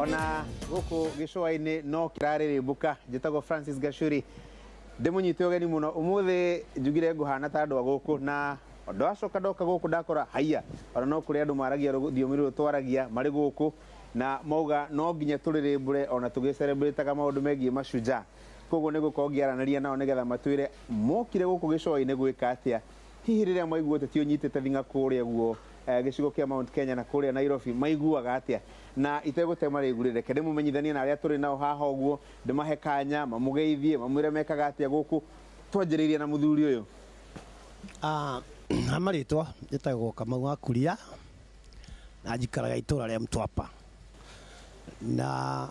Ona gũkũ gĩcũa-inĩ no kĩrarĩrĩmbũka. Njĩtagwo Francis Gachuri, ndĩmũnyite ũgeni mũno ũmũthĩ. Njugire ngũhana ta andũ a gũkũ, na ndacoka ndoka gũkũ ndakora haiya, ona no kũrĩ andũ maragia rũthiomi rũrũ twaragia marĩ gũkũ, na mauga no nginya tũrĩrĩmbũre ona tũgĩcerebrĩtaga maũndũ megiĩ mashujaa. Koguo nĩ gũkorwo ngĩaranĩria nao nĩgetha matwĩre mokire gũkũ gĩcũa-inĩ gwĩka atĩa. Hihi rĩrĩa maigua ũteti ũnyitĩte thing'a kũrĩa guo gĩcigo kĩa Mount Kenya na kũrĩa Nairobi, maiguaga atĩa? Na itegũte marĩgu, reke ndĩmũmenyithanie na arĩa tũrĩ nao haha ũguo, ndĩmahe kanya mamũgeithie, mamwĩre mekaga atĩa gũkũ. Twanjĩrĩirie na mũthuri ũyũ. Ah, ha marĩtwa njĩtagwo Kamau wa Kuria na njikaraga itũra rĩa Mtwapa, na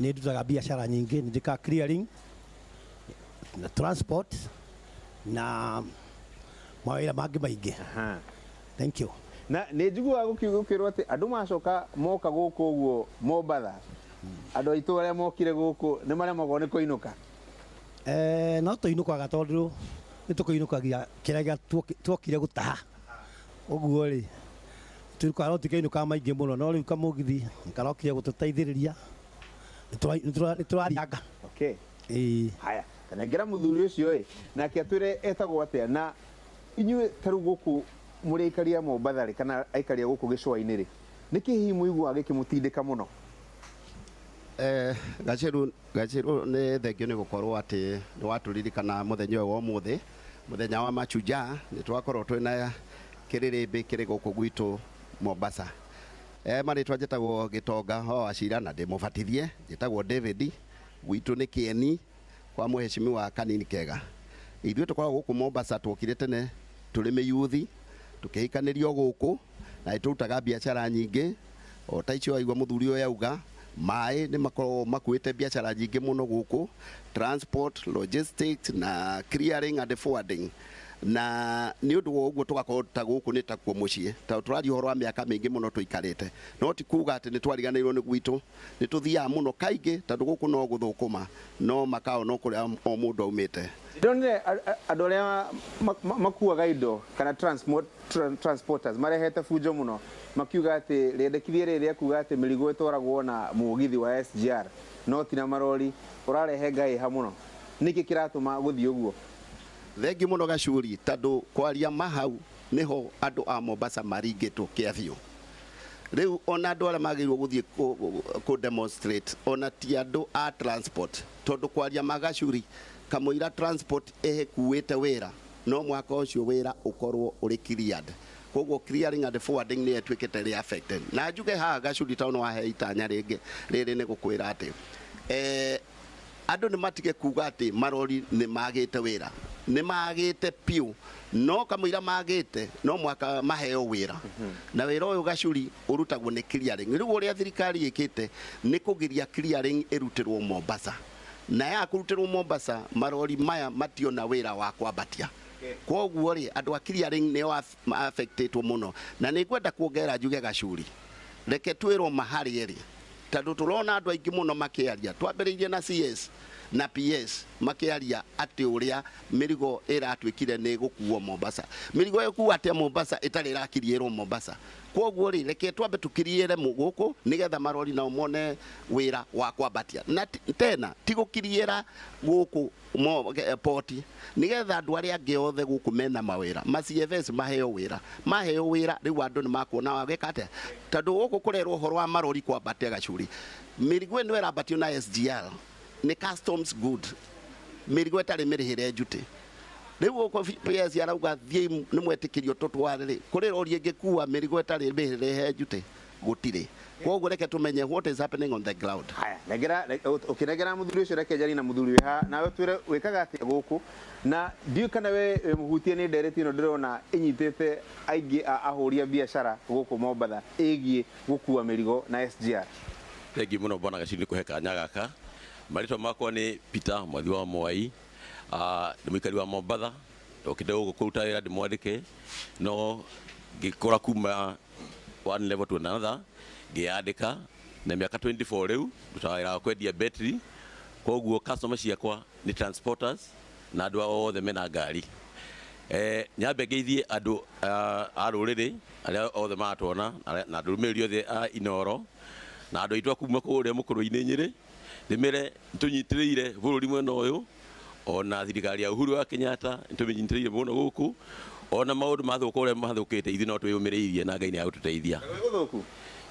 nĩ ndutaga biacara nyingĩ. Nĩ njĩkaga clearing na transport na mawĩra mangĩ maingĩ. Thank you. Na nĩ njiguaga gũkĩrwo atĩ andũ macoka moka gũkũ ũguo Mombatha, andũ aitũ arĩa mokire gũkũ nĩ maremagwo nĩ kũinũka. No tũinũkaga tondũ nĩ tũkĩinũkagia kĩrĩa gĩa tuokire gũtaha ũguo rĩ, tũinũkaga, no tikĩinũkaga maingĩ mũno, no rĩu kamũgithi karokire gũtũteithĩrĩria, nĩ tũrathianga. Ĩĩ. Haya, tanengera mũthuri ũcio ĩ nake atwĩre etagwo atĩa. Na inyuĩ ta rĩu gũkũ mũrĩ aikari a Mombatha rĩ, kana aikari a gũkũ gĩcũa-inĩ rĩ, nĩkĩ hihi mũiguaga gĩkĩmũtindĩka mũno? Gaceru Gaceru, nĩ thengio nĩ gũkorwo atĩ nĩ watũririkana mũthenya ũyũ wa ũmũthĩ, mũthenya wa mashujaa. Nĩ twakorwo twĩna kĩrĩrĩmbĩ kĩrĩ gũkũ gwitũ Mombasa. Marĩtwa njĩtagwo Gĩtonga o Wacira na ndĩ mũbatithie, njĩtagwo David, gwitũ nĩ Kĩeni kwa mũheshimiwa Kanini Kega. Ithuĩ tũkoragwo gũkũ Mombasa, twokire tene tũrĩ mĩyuthi, tũkĩhikanĩrio gũkũ, na nĩ tũrutaga biacara nyingĩ o ta icio waigua mũthuri ũyũ auga. Maĩ nĩ makoragwo makuĩte biacara nyingĩ mũno gũkũ, transport, logistics na clearing and forwarding, na nĩ ũndũ wa ũguo tũgakorwo ta gũkũ nĩ takuo mũciĩ, tondũ tũraria ũhoro wa mĩaka mĩingĩ mũno tũikarĩte. No ti kuga atĩ nĩ twariganĩirwo nĩ gwitũ, nĩ tũthiaga mũno kaingĩ, tondũ gũkũ no gũthũkũma no makao no kũrĩa o mũndũ aumĩte. Ndonire andũ arĩa makuaga indo kana transporters marehete bunjo mũno, makiuga atĩ rĩendekithia rĩrĩ rĩa kuga atĩ mĩrigo ĩtwaragwo na mũgithi wa SGR no ti na marori ũrarehe ngaĩha mũno. Nĩkĩ kĩratũma gũthiĩ ũguo? Thengi mũno Gacuri, tondũ kwaria ma hau nĩho andũ a Mombasa maringĩtwo kĩa biũ. Rĩu ona andũ arĩa magĩrĩirwo gũthiĩ kũ demonstrate ona ti andũ a transport, tondũ kwaria ma Gacuri, kamũira transport ĩkuĩte wĩra, no mwaka ũcio wĩra ũkorwo ũrĩ cleared. Koguo clearing and forwarding nĩ ĩtuĩkĩte rĩ affected. Na njuge haha Gacuri, tondũ nĩ wahe itanya rĩngĩ rĩrĩ, nĩ gũkwĩra atĩ andũ nĩ matige kuga atĩ marori nĩ magĩte wĩra. Nĩ magĩte piũ, no kamũira magĩte no mwaka maheo wĩra, na wĩra ũyũ Gacuri ũrutagwo nĩ clearing. Rĩu ũrĩa thirikari ĩkĩte nĩ kũgiria clearing ĩrutĩrwo Mombasa, na ya kũrutĩrwo Mombasa marori maya mationa wĩra wa kwambatia. Koguo rĩ, andũ a clearing nĩo affectĩtwo mũno. Na nĩ ngwenda kuongerera njuge Gacuri, reke twĩrwo maharĩ ĩrĩ, tondũ tũrona andũ aingĩ mũno makĩaria. Twambĩrĩirie na CS na PS makĩaria atĩ ũrĩa mĩrigo ĩratuĩkire nĩ gũkuo Mombasa. Mĩrigo ĩkuo atĩa Mombasa ĩtarĩ ĩrakiriĩrwo Mombasa? Koguo rĩ, reke twambe tũkiriĩre gũkũ nĩgetha marori nao mone wĩra wa kwambatia. Na tena ti gũkiriĩra gũkũ port, nĩgetha andũ arĩa angĩ othe gũkũ mena mawĩra ma CFS maheo wĩra. Maheo wĩra rĩu andũ nĩ makuona wagĩka atĩa, tondũ gũkũ kũrerwo ũhoro wa marori kwambatia. Gacuri, mĩrigo ĩno ĩrambatio na SGR nĩ customs good, mĩrigo ĩtarĩ mĩrĩhĩre njuti. Rĩu gũkũ PS arauga thiĩ nĩ mwetĩkĩrio tũtware rĩ, kũrĩ rori ĩngĩkua mĩrigo ĩtarĩ mĩrĩhe njuti? Gũtirĩ. Koguo reke tũmenye what is happening on the ground. Haya, nengera ũkĩnengera mũthuri ũcio, reke njarie na mũthuri wĩ haha. Nawe twĩre wĩkaga atĩa gũkũ, na ndiũĩ kana we wĩ mũhutie nĩ ndereti ĩno ndĩrona ĩnyitĩte aingĩ a ahũri a biacara gũkũ Mombatha ĩgiĩ gũkua mĩrigo na SGR. Thengiũ mũno bwana Gaciri nĩ kũhe kanya gaka. Marĩtwa makwa nĩ Peter Mwathi wa Mwai. Nĩ mũikari wa Mombatha. Ndokire gũkũ kũruta wĩra ndĩ mwandĩke, no ngĩkũra kuma one level to another, ngĩyandĩka na mĩaka 24 rĩu ndutaga wĩra wa kwendia betri. Koguo customer ciakwa nĩ transporters na andũ othe mena ngari. Nyambe ngeithie andũ a rũrĩrĩ arĩa othe maratuona na andũ rũmĩrĩri othe a Inooro. Na andũ aitũ a kuma kũrĩa mũkũrũ-inĩ Nyĩrĩ, ndĩmere tũnyitĩrĩire bũrũri mwena ũyũ, ona thirikari ya Uhuru wa Kenyatta nĩtũmĩnyitĩrĩire mũno gũkũ, ona maũndũ mathũka ũrĩa mathũkĩte, ithuĩ no twĩyũmĩrĩirie na Ngai nĩ agũtũteithia. Nĩ gũthũku?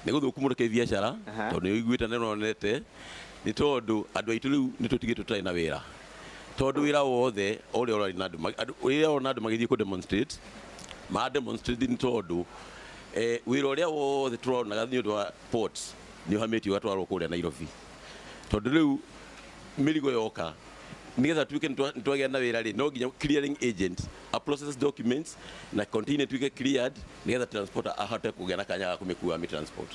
Nĩ gũthũku mũno kĩbiacara, tondũ nĩ ũiguĩte na nĩwonete, nĩ tondũ andũ aitũ rĩu nĩ tũtigĩtwo tũtarĩ na wĩra, tondũ wĩra wothe ũrĩa ũrarĩ na andũ, wĩra ũrona andũ magĩthiĩ kũ demonstrate, ma demonstrate nĩ tondũ wĩra ũrĩa wothe tũronaga nĩ ũndũ wa ports nĩ ũhamĩtio ũgatwarwo kũrĩa Nairobi, tondũ rĩu mĩrigo yoka nĩgetha tuĩke nĩ twagĩa na wĩra rĩ, no nginya clearing agent a process documents na container ituĩke cleared nĩgetha transporter ahote kũgĩa na kanya ga kũmĩkua mĩ transport.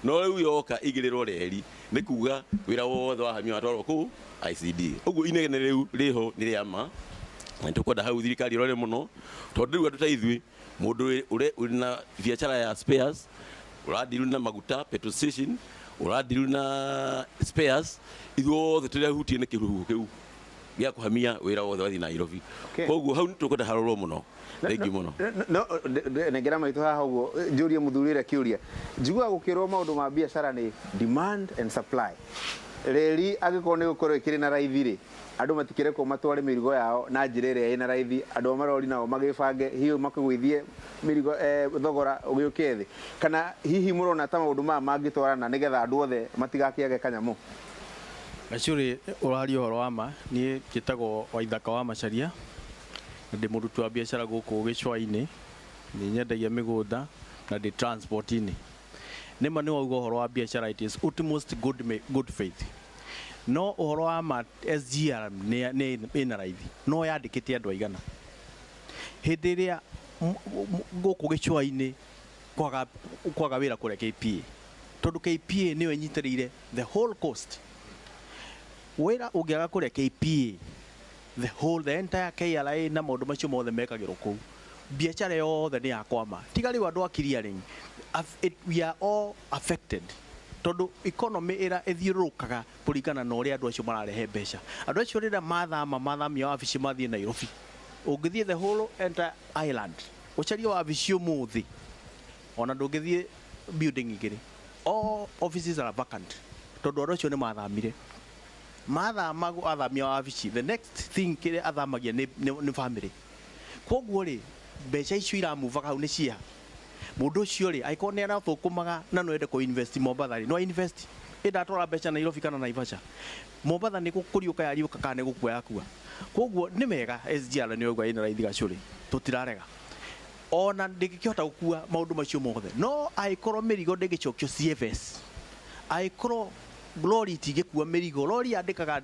No rĩu yoka igĩrĩrwo reri, nĩ kuga wĩra wothe wahamio watwarwo kũu ICD. Ũguo inegene rĩu rĩho nĩ rĩa ma, na nĩtũkwenda hau thirikari ĩrore mũno, tondũ rĩu andũ ta ithuĩ, mũndũ ũrĩ na biacara ya spares, ũrandiru na maguta petrol station, ũrandiru na spares, ithuothe tũrĩahutie nĩ kĩhuhu kĩu gĩa kũhamia wĩra wothe wathiĩ Nairobi. Koguo hau nĩtũkwenda harorwo mũno. Thengiũ mũno. No nengera maitũ haha ũguo njũrie mũthuri ũrĩa kĩũria. Njiguaga gũkĩrwo maũndũ ma biacara nĩ demand and supply. Reri angĩkorwo nĩ gũkorwo ĩkĩrĩ na raithi rĩ, andũ matikĩrekwo matware mĩrigo yao na njĩra ĩrĩa ĩna raithi, andũ a marori nao magĩbange hihi makĩgũithie mĩrigo, thogora ũgĩũke thĩ, kana hihi mũrona ta maũndũ maya mangĩtwarana nĩgetha andũ othe matigakĩage kanyamũ? Gacuri, ũraria ũhoro wa ma. Niĩ njĩtagwo Waithaka wa Macharia, na ndĩ mũruti wa biacara gũkũ gĩcũa-inĩ, nĩ nyendagia mĩgũnda na ndĩ transport-inĩ. Nĩ ma nĩ wauga ũhoro wa biacara, it is utmost good faith. No ũhoro wa ma, SGR nĩ ĩna raithi, no yandĩkĩte andũ aigana. Hĩndĩ ĩrĩa gũkũ gĩcũa-inĩ kwaga wĩra kũrĩa KPA, tondũ KPA nĩyo ĩnyitĩrĩire the whole coast. Wĩra ũngĩaga kũrĩa KPA, the entire KRA na maũndũ macio mothe mekagĩrwo kũu, biacara yothe nĩ yakwama. Tiga rĩu andũ a clearing, we are all affected, tondũ economy ĩra ĩthiũrũrũkaga kũringana na ũrĩa andũ acio mararehe mbeca. Andũ acio rĩrĩa mathama, mathamia wabici mathiĩ Nairobi, ũngĩthiĩ the whole entire island ũcarie wabici ũmũthĩ, ona ndũngĩthiĩ building igĩrĩ, all offices are vacant, tondũ andũ acio nĩ mathamire. Mathama athamia wabici, the next thing kĩrĩa athamagia nĩ family. Koguo rĩ, mbeca icio iramuvaga hau nĩ cia mũndũ ũcio rĩ, angĩkorwo nĩ arathũkũmaga na no ende kũ invest Mombatha rĩ, no invest ĩndatwara mbeca Nairobi kana Naivasha. Mombatha nĩ kũriũka yariũka kana nĩ gũkua yakua. Koguo nĩ mega SGR nĩ ũguo ĩna raithi gacũrĩ, tũtirarega, ona ndĩngĩkĩhota gũkua maũndũ macio mothe, no angĩkorwo mĩrigo ndĩngĩcokio CFS, angĩkorwo lori itingĩkua mĩrigo, lori yandĩkaga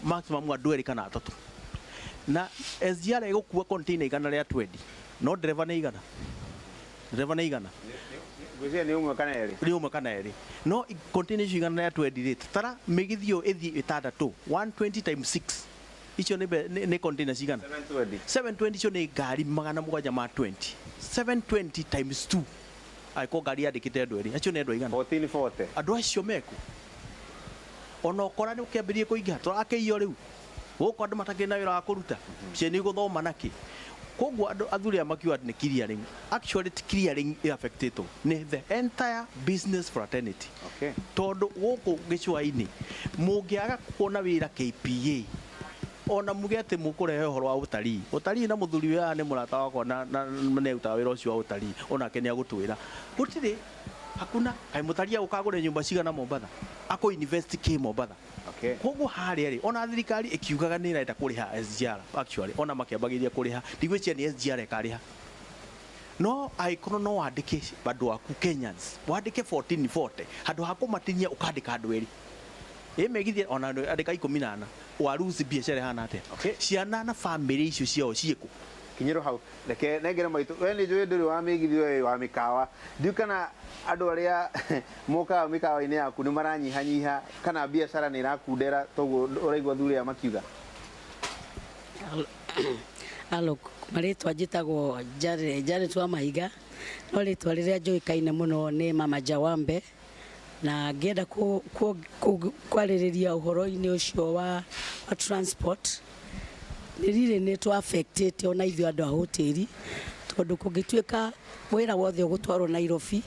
maximum andũ erĩ kana atatũ, na SGR ĩgũkua container 120, no ndereba nĩ igana, ndereba nĩ igana. Ngwĩciria nĩ ũmwe kana erĩ. Nĩ ũmwe kana erĩ, no container icio 120 rĩ, tara mĩgithi ĩyo ĩthiĩ ĩtandatũ, 120 times 6, icio nĩ container cigana? 720. 720, icio nĩ ngari 720, 720 times 2, angĩkorwo ngari yandĩkĩte andũ erĩ, acio nĩ andũ aigana? 1440. Andũ acio meku ona ũkora nĩ ũkĩambĩrĩrie kũingĩha, tũrakĩiywo rĩu gũkũ andũ matakĩrĩ na wĩra wa kũruta, ciana igũthoma nakĩ? Koguo andũ athuri aya makiuga atĩ nĩ clearing, actually ti clearing ĩ-affectĩtwo, nĩ the entire business fraternity. Tondũ gũkũ gĩcũa-inĩ mũngĩaga kuona wĩra KPA, ona muge atĩ mũkũrehe ũhoro wa ũtarii, ũtarii na mũthuri ũyũ haha nĩ mũrata wakwa na nĩ arutaga wĩra ũcio wa ũtarii, onake nĩ agũtwĩra gũtirĩ, hakuna. Kaĩ mũtarii agũka agũre nyũmba cigana Mombatha, akũ invest kĩ Mombatha? Koguo harĩa rĩ, ona thirikari ĩkiugaga nĩ ĩrenda kũrĩha SGR, actually ona makĩambagĩrĩria kũrĩha, ndigwĩciria nĩ SGR ĩkarĩha, no angĩkorwo no wandĩke andũ aku Kenyans, wandĩke 1440 handũ ha kũmatinia ũkandĩka andũ erĩ, ĩ mĩgithi ona andũ andĩka 14, waruci biacara ĩhana atĩa? Ciana na famĩlĩ icio ciao ciĩkũ? Kinyĩrwo hau, reke nengere maitũ. We nĩ njũĩ ndũrĩ wa mĩgithi, we wa mĩkawa, ndiũ kana andũ arĩa mokaga mĩkawa-inĩ yaku nĩ maranyihanyiha kana biacara nĩ ĩrakundera toguo ũraigua athuri aya makiuga? Alo, marĩtwa njĩtagwo Janet wa Mahiga, no rĩtwa rĩrĩa njũĩkaine mũno nĩ Mama Jawambe, na ngĩenda kwarĩrĩria ũhoro-inĩ ũcio wa transport, nĩ rĩrĩ nĩ tũ affectĩte ona ithuĩ andũ a hoteli, tondũ kũngĩtuĩka wĩra wothe ũgũtwarwo Nairobi,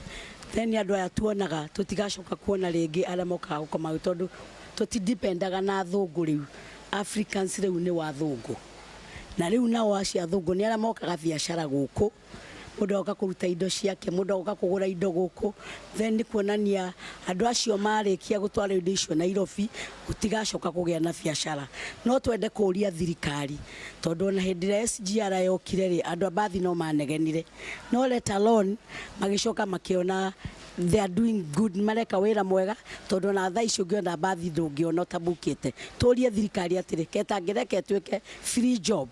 Then andũ aya tuonaga tũtigacoka kuona rĩngĩ arĩa mokaga gũkoma tondũ tũtidipendaga na athũngũ rĩu. Africans rĩu nĩ wathũngũ, na rĩu nao acio athũngũ nĩ arĩa mokaga biacara gũkũ, mũndũ agoka kũruta indo ciake, mũndũ agoka kũgũra indo gũkũ. Then nĩ kuonania andũ acio marĩkia gũtwara indo icio Nairobi, gũtigacoka kũgĩa na biacara. No twende kũũria thirikari, tondũ ona hĩndĩ ĩrĩa SGR yokire rĩ, andũ a mbathi no manegenire, no let alone magĩcoka makĩona they are doing good, mareka wĩra mwega, tondũ ona thaa ici ũngĩona mbathi ndũngĩona ũtabukĩte. Tũrie thirikari atĩrĩ, ketangĩreke ĩtuĩke free job,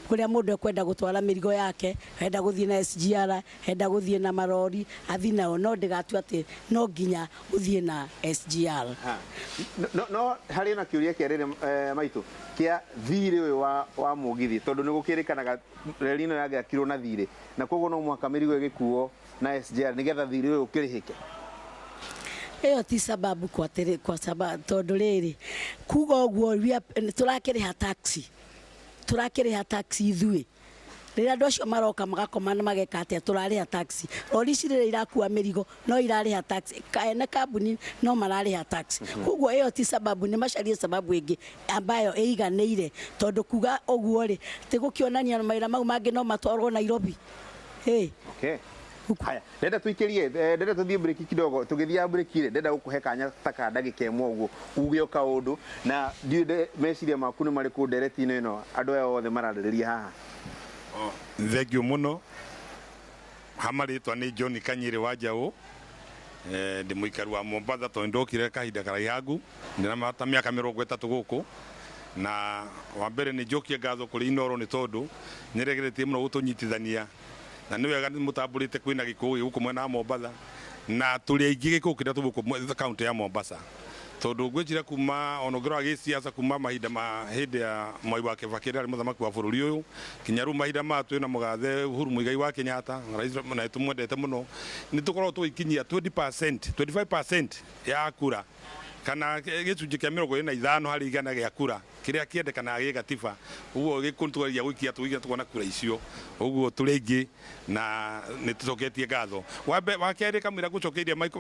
kũrĩa mũndũ ekwenda gũtwara mĩrigo yake, enda gũthiĩ na SGR, enda gũthiĩ na marori, athiĩ nayo, no ndĩgatue atĩ no nginya ũthiĩ na SGR. Ha. No harĩ na kĩũria kĩa rĩrĩ, maitũ, kĩa thirĩ ũyũ wa mũgithi, tondũ nĩ gũkĩrĩkanaga reri ĩno yagĩakirwo na thirĩ, na koguo no mũhaka mĩrigo ĩgĩkuo na SGR nĩgetha thirĩ ũyũ ũkĩrĩhĩke. Ĩyo ti sababu kwa tĩrĩ, kwa sababu tondũ rĩrĩ kuga ũguo tũrakĩrĩha taxi, tũrakĩrĩha taxi ithuĩ. Rĩrĩa andũ acio maroka magakoma na mageka atĩa, tũrarĩha taxi. Rori ici rĩrĩa irakua mĩrigo no irarĩha taxi, ene kambuni no mararĩha taxi. Koguo ĩyo ti sababu, nĩ macarie sababu ĩngĩ ambayo ĩiganĩire, tondũ kuga ũguo rĩ ti gũkĩonania mawĩra mau mangĩ no matwarwo Nairobi. Hey. Okay. Haya, ndenda tuikirie, ndenda tuthie break kidogo. Tugithia break rĩ, ndenda gukuhe kanya ta ka ndagĩka ĩmwe ũguo uge o kaũndũ, na ndiũĩ meciria maku nĩ marĩkũ ndereti-inĩ ĩno andũ aya othe mararĩrĩria haha. Thank you muno. Ha marĩtwa nĩ John Kanyĩrĩ wa Njaũ. Ndĩ mũikari wa Mombatha tondũ ndokire kahinda karaihangu, ndĩna ta mĩaka 30 gũkũ. Na wa mbere nĩ njokie ngatho kũrĩ Inoro nĩ tondũ nĩ regeretie mũno gũtũnyitithania, na nĩ wega nĩ mũtambũrĩte kwĩna gĩkũũ gũkũ mwena wa Mombatha, na tũrĩ aingĩ gĩkũũ kĩrĩa tũ gũkũ kaunti ya Mombasa, tondũ ngwĩciria kuma ona ũngĩrora gĩciaca kuma mahinda ma hĩndĩ ya Mwai wa Kibaki rĩrĩa arĩ mũthamaki wa bũrũri ũyũ kinya rĩu mahinda maya twĩna mũgathe Uhuru Muigai wa Kenyatta, rais, na tũmwendete mũno, nĩ tũkoragwo tũgĩkinyia 20%, 25% ya kura, kana gĩcunjĩ kĩa 25 harĩ igana gĩa kura kĩrĩa kĩendekanaga gĩ gatiba. Ũguo gĩkũ tũgeria gũikia tũgĩikia tukona kura icio. Ũguo tũrĩ aingĩ na nĩ tũcoketie ngatho. Wa kerĩ, kamũira ngũcokeirie Mike,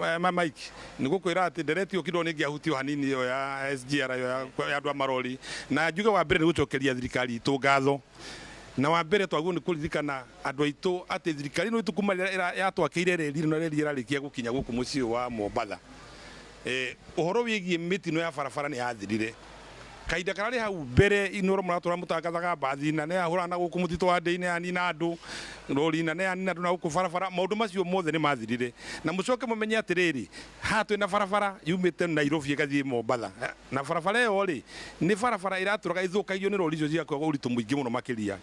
nĩ gũkwĩra atĩ ndereti ĩyo kidogo nĩ ĩngĩahutio hanini, ĩyo ya SGR, ĩyo ya andũ a marori. Na njuge wa mbere nĩ gũcokeria thirikari itũ ngatho, na wa mbere twagĩrĩirwo nĩ kũririkana andũ aitũ atĩ thirikari ĩno itũ kuma rĩrĩa yatwakĩire reri ĩno, reri ĩrarĩkia gũkinya gũkũ mũciĩ wa Mombatha, ũhoro wĩgiĩ mĩtino ya barabara nĩ yathirire. Kahinda kararĩ hau mbere Inoro mũratũra mũtangathaga mbathi na nĩ yahũrana na gũkũ mũtitũ wa ndĩ-inĩ yanina andũ, rori na nĩ yanina andũ na gũkũ barabara. Maũndũ macio mothe nĩ mathirire. Na mũcoke mũmenye atĩrĩrĩ, haha twĩna barabara yumĩte Nairobi ĩgathiĩ Mombatha, na barabara ĩyo rĩ nĩ barabara ĩratũraga ĩthũkagio nĩ rori icio cigakuaga ũritũ mũingĩ mũno makĩria.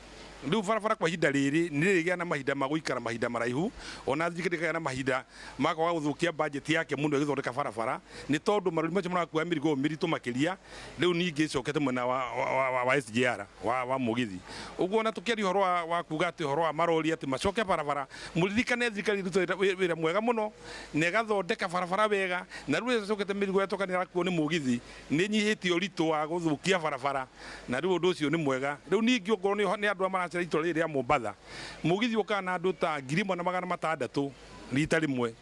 Rĩu barabara kwa ihinda rĩrĩ nĩ rĩrĩgĩa na mahinda ma gũikara mahinda maraihu, ona thirikari ĩkagĩa na mahinda ma kwaga gũthũkia budget yake mũno ĩgĩthondeka barabara, nĩ tondũ marori macio marakua mĩrigo mĩritũ makĩria. Rĩu ningĩ ĩcokete mwena wa SGR wa mũgithi. Ũguo ona tũkĩaria ũhoro wa kuga atĩ ũhoro wa marori atĩ macoke barabara, mũririkane thirikari ĩrutĩte wĩra mwega mũno na ĩgathondeka barabara wega, na rĩu ĩcokete mĩrigo yatoka nĩ ĩrakuo nĩ mũgithi, nĩ ĩnyihĩtie ũritũ wa gũthũkia barabara, na rĩu ũndũ ũcio nĩ mwega. Rĩu ningĩ okorwo nĩ andũ arĩa maracera itũra rĩrĩ rĩa Mombatha, mũgithi ũkaga na andũ ta 1600 rita rĩmwe,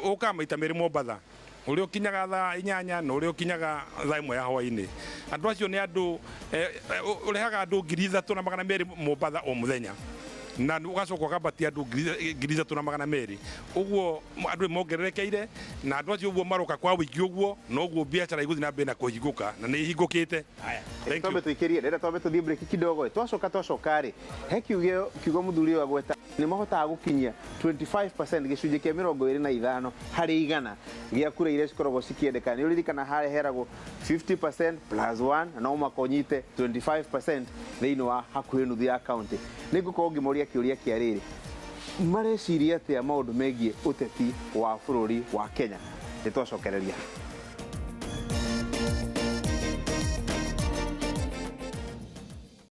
ũkaga maita merĩ Mombatha, ũrĩa ũkinyaga thaa 8 na ũrĩa ũkinyaga thaa 1 ya hwaĩ-inĩ. Andũ acio nĩ andũ, ũrehaga andũ 3200 Mombatha o mũthenya, na ũgacoka ũkambatia andũ 3200. Ũguo andũ nĩ mongererekeire, na andũ acio ũguo maroka kwa wĩingĩ, ũguo noguo biacara igũthiĩ na mbere na kũhingũka, na nĩ ihingũkĩte. Thank you. Twambe tũikĩrie, ndĩrenda twambe tũthiĩ break kidogo. Twacoka rĩ, he kiugo mũthuri ũyũ agweta nĩ mahotaga gũkinyia 25%, gĩcunjĩ kĩa 25 harĩ igana gĩa kura iria cikoragwo cikĩendekana. Nĩ ũririkana harĩa heragwo 50% plus 1, na no mũhaka ũnyite 25% thĩinĩ wa hakuhĩ nuthu ya county. Nĩ ngũkorwo ngĩmoria kĩũria kĩa rĩrĩ, mareciria atĩa maũndũ megiĩ ũteti wa bũrũri wa Kenya. Nĩ twacokereria.